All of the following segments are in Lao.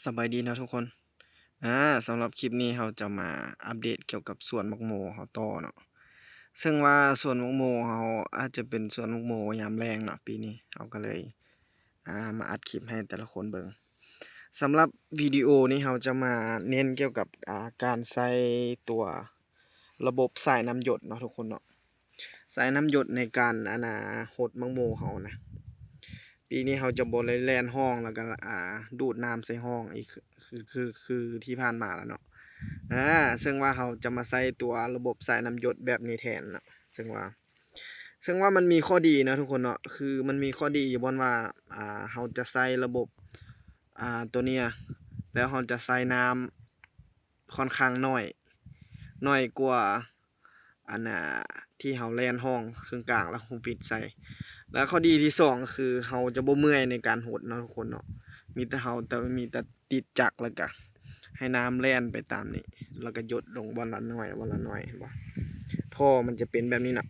ສະບາຍດີເນາະທຸກຄົນ. ອາ ສຳລັບຄລິບນີ້ເຮົາຈະມາອັບເດດກ່ຽວກັບສວນໝາກໂມເຮົາຕໍ່ເນາະ. ເຊິ່ງວ່າສວນໝາກໂມເຮົາອາດຈະເປັນສວນໝາກໂມຍາມແລ້ງເນາະ, ປີນີ້ເຮົາກໍເລີຍ ອາ ມາອັດຄລິບໃຫ້ແຕ່ລະຄົນເບິ່ງ. ສຳລັບວິດີໂອນີ້ເຮົາຈະມາເນັ້ນກ່ຽວກັບ ອາ ການໃຊ້ຕົວລະບົບສາຍນ້ຳຢົດເນາະທຸກຄົນເນາະ. ສາຍນ້ຳຢົດໃນການ ອັນນ່າ ຫົດໝາກໂມເຮົານະ. ປີນີ້ເຮົາຈະບໍ່ໄດ້ແລ່ນຮ່ອງ ແລ້ວກໍ ອາ ດູດນ້ຳໃສ່ຮ່ອງອີກ ຄື ຄື ຄືທີ່ຜ່ານມາແລ້ວເນາະ. ອາ ເຊິ່ງວ່າເຮົາຈະມາໃຊ້ຕົວລະບົບສາຍນ້ຳຢົດແບບນີ້ແທນເນາະ. ເຊິ່ງວ່າ ເຊິ່ງວ່າມັນມີຂໍ້ດີເນາະທຸກຄົນເນາະ, ຄືມັນມີຂໍ້ດີຢູ່ບ່ອນວ່າ ອາ ເຮົາຈະໃຊ້ລະບົບ ອາ ຕົວເນີ້ຍ ແລ້ວເຮົາຈະໃຊ້ນ້ຳ ຂ້ອນຂ້າງໜ້ອຍ ໜ້ອຍກວ່າ ອັນນ່າ ທີ່ເຮົາແລ່ນຮ່ອງເຄິ່ງກາງແລ້ວເຮົາຫວິດໃສ່. ແລ້ວຂໍ້ດີທີສອງກໍຄືເຮົາຈະບໍ່ເມື່ອຍໃນການຫົດເນາະທຸກຄົນເນາະ, ມີແຕ່ເຮົາ ແຕ່ມີແຕ່ຕິດຈັກ ແລ້ວກະໃຫ້ນ້ຳແລ່ນໄປຕາມນີ້ ແລ້ວກະຢົດລົງບ່ອນລະໜ້ອຍ ບ່ອນລະໜ້ອຍ ເຫັນບໍ່? ທໍ່ມັນຈະເປັນແບບນີ້ເນາະ,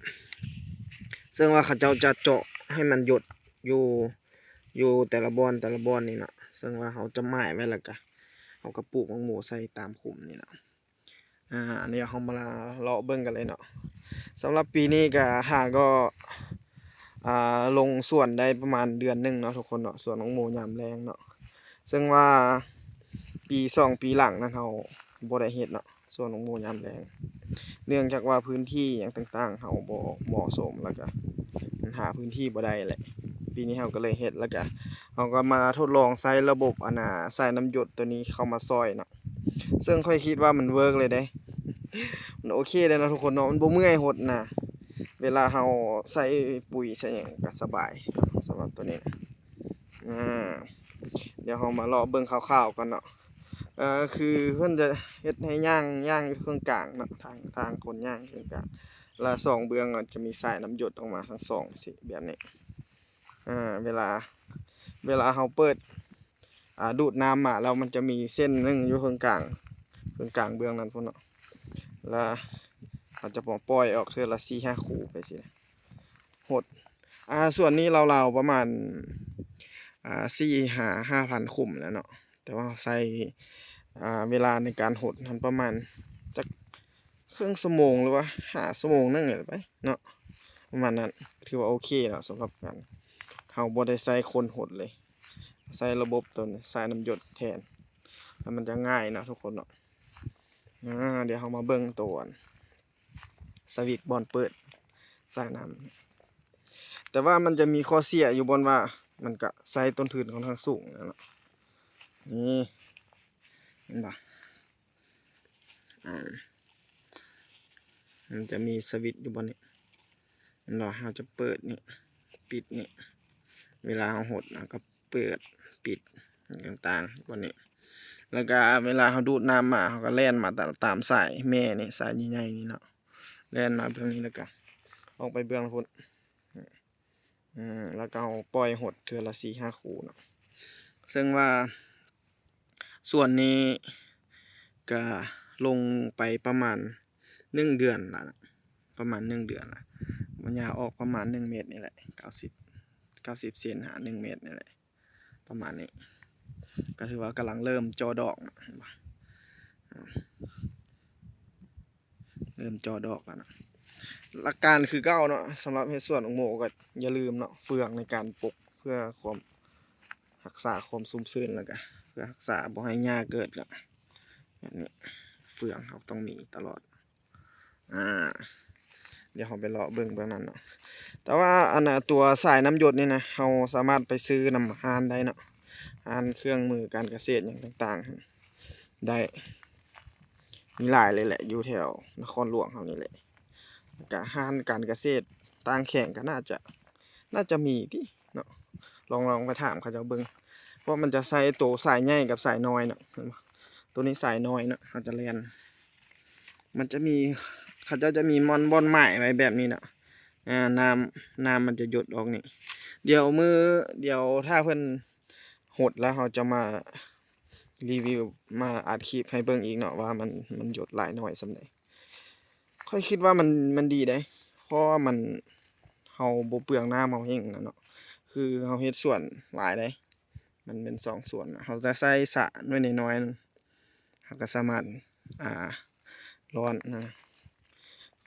ເຊິ່ງວ່າເຂົາເຈົ້າຈະເຈາະໃຫ້ມັນຢົດຢູ່ ຢູ່ແຕ່ລະບ່ອນ ແຕ່ລະບ່ອນນີ້ເນາະ, ເຊິ່ງວ່າເຮົາຈະໝາຍໄວ້ ແລ້ວກະເຮົາກໍປູກໝາກໂມໃສ່ຕາມຂຸມນີ້ເນາະ. ອາ ດຽວເຮົາມາເລາະເບິ່ງກັນເລີຍເນາະ. ສຳລັບປີນີ້ກະຫາກໍ ອາ ລົງສວນໄດ້ປະມານເດືອນໜຶ່ງເນາະທຸກຄົນເນາະ, ສວນໝາກໂມຍາມແລ້ງເນາະ. ເຊິ່ງວ່າປີສອງປີຫຼັງນັ້ນເຮົາບໍ່ໄດ້ເຮັດເນາະ ສວນໝາກໂມຍາມແລ້ງ, ເນື່ອງຈາກວ່າພື້ນທີ່ຫຍັງຕ່າງໆເຮົາບໍ່ເໝາະສົມ ແລ້ວກະມັນຫາພື້ນທີ່ບໍ່ໄດ້ແຫຼະ. ປີນີ້ເຮົາກໍເລີຍເຮັດ ແລ້ວກະເຮົາກໍມາທົດລອງໃຊ້ລະບົບ ອັນນ່າ ສາຍນ້ຳຢົດຕົວນີ້ເຂົ້າມາຊ່ອຍເນາະ. ເຊິ່ງຂ້ອຍຄິດວ່າມັນເວີກເລີຍເດ້, ມັນໂອເຄເດ້ເນາະທຸກຄົນເນາະ, ມັນບໍ່ເມື່ອຍຫົດນະ. ເວລາເຮົາໃສ່ປຸ໋ຍໃສ່ຫຍັງກໍສະບາຍ ສຳລັບຕົວນີ້ນະ. ອາ ດຽວເຮົາມາເລາະເບິ່ງຄ່າວໆກ່ອນເນາະ. ເອີ ຄືເພິ່ນຈະເຮັດໃຫ້ຍ່າງ ຍ່າງຢູ່ເຄິ່ງກາງເນາະ, ທາງ ທາງຄົນຍ່າງເຄິ່ງກາງ ລະສອງເບື້ອງຈະມີສາຍນ້ຳຢົດອອກມາທັງສອງຊີ້ ແບບນີ້. ອາ ເວລາ ເວລາເຮົາເປີດ ອາ ດູດນ້ຳມາແລ້ວ ມັນຈະມີເສັ້ນໜຶ່ງຢູ່ເຄິ່ງກາງ ເຄິ່ງກາງເບື້ອງນັ້ນພຸ້ນເນາະ, ລະເຮົາຈະມາປ່ອຍອອກເທື່ອລະສີ່ຫ້າຄູ່ໄປຊີ້ນະ. ຫົດ ອາ ສ່ວນນີ້ລາວໆປະມານ ອາ ສີ່ຫ້າ ຫ້າພັນຂຸມແລ້ວເນາະ, ແຕ່ວ່າເຮົາໃຊ້ ອາ ເວລາໃນການຫົດຫັ້ນປະມານຈັກ ເຄິ່ງຊົ່ວໂມງ ຫຼືວ່າຫ້າຊົ່ວໂມງໜຶ່ງນີ້ແຫຼະໄປເນາະ ປະມານນັ້ນ. ຖືວ່າໂອເຄເນາະ ສຳລັບການ ເຮົາບໍ່ໄດ້ໃຊ້ຄົນຫົດເລີຍ, ໃຊ້ລະບົບຕົວນີ້ ສາຍນ້ຳຢົດແທນ ແລ້ວມັນຈະງ່າຍເນາະທຸກຄົນເນາະ. ອາ ດຽວເຮົາມາເບິ່ງຕົວສະວິດບ່ອນເປີດສາຍນ້ຳ, ແຕ່ວ່າມັນຈະມີຂໍ້ເສຍຢູ່ບ່ອນວ່າ ມັນກະໃຊ້ຕົ້ນທຶນຂ້ອນຂ້າງສູງນະເນາະ. ນີ້ ເຫັນບໍ່? ອາ ມັນຈະມີສະວິດຢູ່ບ່ອນນີ້ ແມ່ນບໍ່? ເຮົາຈະເປີດນີ້ ປິດນີ້ ເວລາເຮົາຫົດ ເຮົາກໍເປີດປິດຕ່າງໆບ່ອນນີ້, ແລ້ວກໍເວລາເຮົາດູດນ້ຳມາ ເຮົາກໍແລ່ນມາຕາມ ຕາມສາຍແມ່ນີ້ ສາຍໃຫຍ່ໆນີ້ເນາະ, ແລ່ນມາເບື້ອງນີ້ ແລ້ວກໍອອກໄປເບື້ອງພຸ້ນ. ອືມ ແລ້ວກໍເຮົາປ່ອຍຫົດເທື່ອລະສີ່ຫ້າຄູ່ເນາະ, ເຊິ່ງວ່າສວນນີ້ກະລົງໄປປະມານໜຶ່ງເດືອນລະ, ປະມານໜຶ່ງເດືອນລະ, ມັນຍາວອອກປະມານໜຶ່ງເມັດນີ້ແຫຼະ, ເກົ້າສິບ ເກົ້າສິບເຊັນຫາໜຶ່ງເມັດນີ້ແຫຼະ ປະມານນີ້. ກໍຖືວ່າກຳລັງເລີ່ມຈໍ່ດອກນະ ເຫັນບໍ່? ເລີ່ມຈໍ່ດອກແລ້ວນະ. ຫຼັກການຄືເກົ່າເນາະ, ສຳລັບເຮັດສວນໝາກໂມກໍຢ່າລືມເນາະ ເຟືອງໃນການປົກ ເພື່ອຄວາມ ຮັກສາຄວາມຊຸ່ມຊື່ນ ແລ້ວກະເພື່ອຮັກສາບໍ່ໃຫ້ຫຍ້າເກີດລະ ແບບນີ້ ເຟືອງເຮົາຕ້ອງມີຕະຫຼອດ. ອາ ດຽວເຮົາໄປເລາະເບິ່ງເບື້ອງນັ້ນເນາະ. ແຕ່ວ່າອັນນ່າ ຕົວສາຍນ້ຳຢົດນີ້ນະ ເຮົາສາມາດໄປຊື້ນຳຮ້ານໄດ້ເນາະ, ຮ້ານເຄື່ອງມືການກະເສດຫຍັງຕ່າງໆ ໄດ້ ມີຫຼາຍເລີຍແຫຼະ ຢູ່ແຖວນະຄອນຫຼວງເຮົານີ້ແຫຼະ. ແລ້ວກະຮ້ານການກະເສດຕ່າງແຂວງກໍໜ້າຈະ ໜ້າຈະມີຕິເນາະ, ລອງ ລອງໄປຖາມເຂົາເຈົ້າເບິ່ງ ເພາະມັນຈະໃຊ້ໂຕສາຍໃຫຍ່ກັບສາຍນ້ອຍເນາະ, ເຫັນບໍ່? ໂຕນີ້ສາຍນ້ອຍເນາະ, ເຮົາຈະແລ່ນ ມັນຈະມີ ເຂົາເຈົ້າຈະມີບ່ອນ ບ່ອນໝາຍໄວ້ແບບນີ້ເນາະ. ອາ ນ້ຳ ນ້ຳມັນຈະຢົດອອກນີ້. ດຽວມື້ ດຽວຖ້າເພິ່ນຫົດແລ້ວ ເຮົາຈະມາ ຣີວິວ ມາອັດຄລິບໃຫ້ເບິ່ງອີກເນາະ ວ່າມັນ ມັນຢົດຫຼາຍໜ້ອຍສ່ຳໃດ. ຂ້ອຍຄິດວ່າມັນ ມັນດີເດ້ ເພາະວ່າມັນ ເຮົາບໍ່ເປືອງນ້ຳເຮົາແຮງນະເນາະ, ຄືເຮົາເຮັດສວນຫຼາຍເດ້ ມັນເປັນສອງສ່ວນນະ ເຮົາຈະໃຊ້ສະໜ່ວຍນ້ອຍໆ ເຮົາກໍສາມາດ ອ່າ ລ້ອນນະ.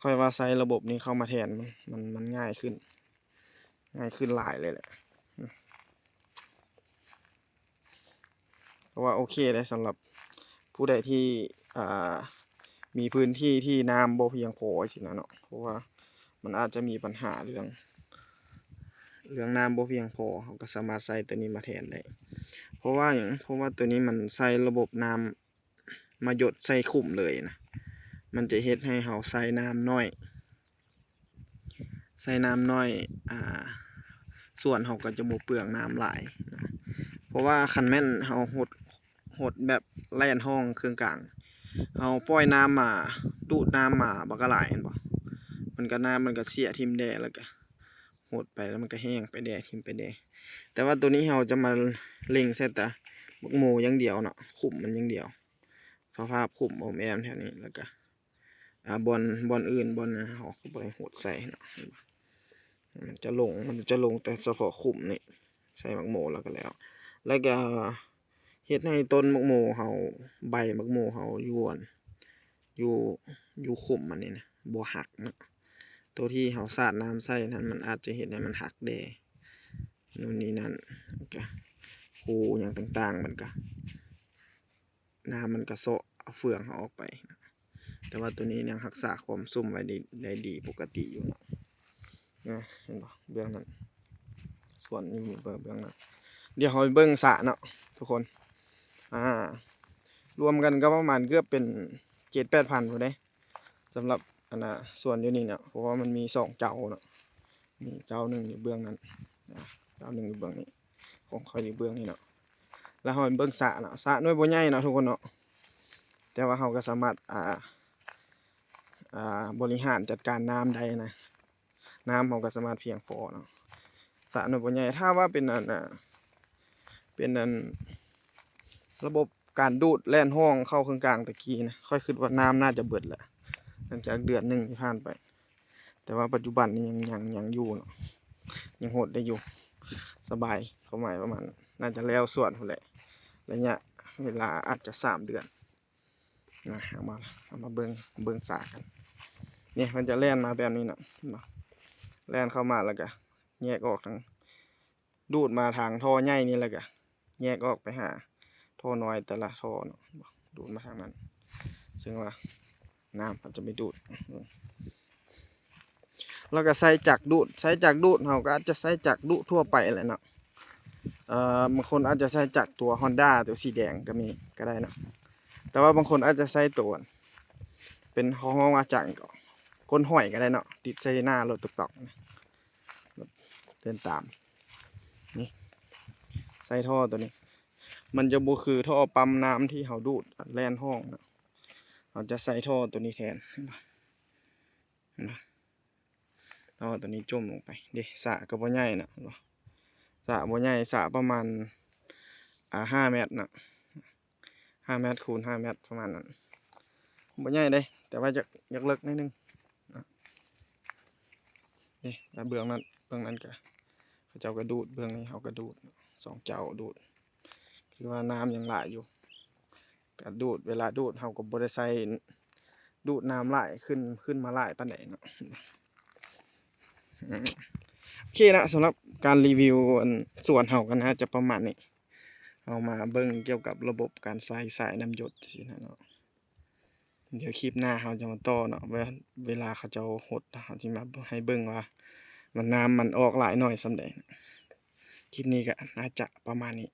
ຂ້ອຍວ່າໃຊ້ລະບົບນີ້ເຂົ້າມາແທນ ມັນ ມັນ ມັນງ່າຍຂຶ້ນ ງ່າຍຂຶ້ນຫຼາຍເລີຍແຫຼະ. ເພາະວ່າໂອເຄເດ້ ສຳລັບຜູ້ໃດທີ່ ອ່າ ມີພື້ນທີ່ທີ່ນ້ຳບໍ່ພຽງພໍຊີ້ນະເນາະ ເພາະວ່າມັນອາດຈະມີບັນຫາເລື່ອງ ເລື່ອງນ້ຳບໍ່ພຽງພໍ ເຮົາກໍສາມາດໃຊ້ໂຕນີ້ມາແທນໄດ້. ເພາະວ່າຫຍັງ? ເພາະວ່າໂຕນີ້ມັນໃຊ້ລະບົບນ້ຳມາຢົດໃສ່ຂຸມເລີຍນະ ມັນຈະເຮັດໃຫ້ເຮົາໃຊ້ນ້ຳໜ້ອຍ ໃຊ້ນ້ຳໜ້ອຍ ອ່າ ສວນເຮົາກໍຈະບໍ່ເປືອງນ້ຳຫຼາຍນະ. ເພາະວ່າຄັນແມ່ນເຮົາຫົດ ຫົດແບບແລ່ນຮ່ອງເຄິ່ງກາງ ເຮົາປ່ອຍນ້ຳມາ ດູດນ້ຳມາບັກຫຼາຍ ເຫັນບໍ່? ມັນກໍ ນ້ຳມັນກໍເສຍຖິ້ມແດ່ ແລ້ວກໍຫົດໄປ ແລ້ວມັນກໍແຫ້ງໄປແດ່ ຖິ້ມໄປແດ່. ແຕ່ວ່າໂຕນີ້ເຮົາຈະມາເລັງໃສ່ແຕ່ບັກໂມຢ່າງດຽວເນາະ ຂຸມມັນຢ່າງດຽວ ສະພາບຂຸມອ້ອມແອ້ມແຖວນີ້ ແລ້ວກໍ ອ່າ ບ່ອນ ບ່ອນອື່ນ ບ່ອນນັ້ນເຮົາກໍບໍ່ໄດ້ຫົດໃສ່ເນາະ ເຫັນບໍ່? ມັນຈະລົງ ມັນຈະລົງແຕ່ສະເພາະຂຸມນີ້ ໃສ່ໝາກໂມແລ້ວກໍແລ້ວ. ແລ້ວກໍເຮັດໃຫ້ຕົ້ນໝາກໂມເຮົາ ໃບໝາກໂມເຮົາຢູ່ ຢູ່ ຢູ່ຂຸມມັນນີ້ນະ ບໍ່ຫັກເນາະ. ໂຕທີ່ເຮົາສາດນ້ຳໃສ່ນັ້ນ ມັນອາດຈະເຮັດໃຫ້ມັນຫັກແດ່ ໂນ່ນນີ້ນັ້ນ ແລ້ວກໍຮູຫຍັງຕ່າງໆ ມັນກໍ ນ້ຳມັນກະເຊາະເອົາເຟືອງເຮົາອອກໄປ. ແຕ່ວ່າໂຕນີ້ຍັງຮັກສາຄວາມຊຸ່ມໄວ້ໄດ້ ໄດ້ດີປົກກະຕິຢູ່ເນາະ. ນະ ເຫັນບໍ່? ເບື້ອງນັ້ນ ສວນຢູ່ເບື້ອງ ເບື້ອງນັ້ນ. ດຽວເຮົາໄປເບິ່ງສະເນາະທຸກຄົນ. ອ່າ ລວມກັນກໍປະມານເກືອບເປັນເຈັດແປດພັນພຸ້ນເດ້ ສຳລັບ ອັນນ່າ ສວນຢູ່ນີ້ເນາະ ເພາະວ່າມັນມີສອງເຈົ້າເນາະ. ນີ້ເຈົ້າໜຶ່ງຢູ່ເບື້ອງນັ້ນ ເຈົ້າໜຶ່ງຢູ່ເບື້ອງນີ້ ຂອງຂ້ອຍຢູ່ເບື້ອງນີ້ເນາະ. ແລ້ວເຮົາເບິ່ງສະເນາະ ສະໜ່ວຍບໍ່ໃຫຍ່ເນາະທຸກຄົນເນາະ ແຕ່ວ່າເຮົາກໍສາມາດ ອ່າ ອ່າ ບໍລິຫານຈັດການນ້ຳໄດ້ນະ. ນ້ຳເຮົາກໍສາມາດພຽງພໍເນາະ ສະໜ່ວຍບໍ່ໃຫຍ່. ຖ້າວ່າເປັນອັນ ອ່າ ເປັນອັນ ລະບົບການດູດແລ່ນຮ່ອງເຂົ້າເຄິ່ງກາງແຕ່ກີ້ນະ ຂ້ອຍຄິດວ່ານ້ຳໜ້າຈະເບິດແລ້ວ ຫຼັງຈາກເດືອນໜຶ່ງທີ່ຜ່ານໄປ. ແຕ່ວ່າປັດຈຸບັນນີ້ຍັງ ຍັງ ຍັງຢູ່ເນາະ ຍັງຫົດໄດ້ຢູ່ ສະບາຍ. ຄວາມໝາຍປະມານ ໜ້າຈະແລ້ວສວນພຸ້ນແຫຼະ ໄລຍະເວລາອາດຈະສາມເດືອນນະ. ເອົາມາ ເອົາມາເບິ່ງ ເບິ່ງສະກັນ. ນີ້ມັນຈະແລ່ນມາແບບນີ້ເນາະ ເຫັນບໍ່? ແລ່ນເຂົ້າມາ ແລ້ວກະແຍກອອກທາງ ດູດມາທາງທໍ່ໃຫຍ່ນີ້ ແລ້ວກະແຍກອອກໄປຫາທໍ່ນ້ອຍແຕ່ລະທໍ່ເນາະ ດູດມາທາງນັ້ນ ເຊິ່ງວ່ານ້ຳເຮົາຈະໄປດູດ. ແລ້ວກະໃຊ້ຈັກດູດ ໃຊ້ຈັກດູດ ເຮົາກໍອາດຈະໃຊ້ຈັກດູດທົ່ວໄປແຫຼະເນາະ. ເອີ ບາງຄົນອາດຈະໃຊ້ຈັກຕົວຮອນດ້າ ຕົວສີແດງກໍມີ ກໍໄດ້ເນາະ. ແຕ່ວ່າບາງຄົນອາດຈະໃຊ້ຕົວ ເປັນ ເຂົາຮ້ອງວ່າຈັກຫຍັງເກາະ ກົ້ນຫອຍກໍໄດ້ເນາະ ຕິດໃສ່ໜ້າລົດຕຸກຕອກນະ. ເດີນຕາມ ນີ້ ໃສ່ທໍ່ຕົວນີ້ ມັນຈະບໍ່ຄືທໍ່ປ້ຳນ້ຳທີ່ເຮົາດູດແລ່ນຮ່ອງເນາະ. ເຮົາຈະໃສ່ທໍ່ຕົວນີ້ແທນ ເຫັນບໍ່? ເຫັນບໍ່? ທໍ່ຕົວນີ້ຈົມລົງໄປເດ້. ສະກໍບໍ່ໃຫຍ່ເນາະ ເຫັນບໍ່? ສະບໍ່ໃຫຍ່ ສະປະມານ ອ່າ ຫ້າແມັດເນາະ. ຫ້າແມັດຄູນຫ້າແມັດປະມານນັ້ນ ບໍ່ໃຫຍ່ເດ້ ແຕ່ວ່າຢາກ ຢາກເລິກໜ້ອຍໜຶ່ງ. ເດ້ ແລ້ວເບື້ອງນັ້ນ ເບື້ອງນັ້ນກະ ເຂົາເຈົ້າກະດູດ ເບື້ອງນີ້ເຮົາກະດູດ ສອງເຈົ້າດູດ ຄືວ່ານ້ຳຍັງຫຼາຍຢູ່ ກະດູດ ເວລາດູດເຮົາກໍບໍ່ໄດ້ໃຊ້ ດູດນ້ຳຫຼາຍ ຂຶ້ນ ຂຶ້ນມາຫຼາຍປານໃດເນາະ. ໂອເຄເນາະ ສຳລັບການຣີວິວ ອັນ ສວນເຮົາກໍໜ້າຈະປະມານນີ້. ເຮົາມາເບິ່ງກ່ຽວກັບລະບົບການໃຊ້ສາຍນ້ຳຢົດຈັ່ງຊີ້ນະເນາະ. ດຽວຄລິບໜ້າເຮົາຈະມາຕໍ່ເນາະ ເວ ເວລາເຂົາເຈົ້າຫົດ ເຮົາຊິມາໃຫ້ເບິ່ງວ່າມັນ ນ້ຳມັນອອກຫຼາຍໜ້ອຍສ່ຳໃດ. ຄລິບນີ້ກໍໜ້າຈະປະມານນີ້.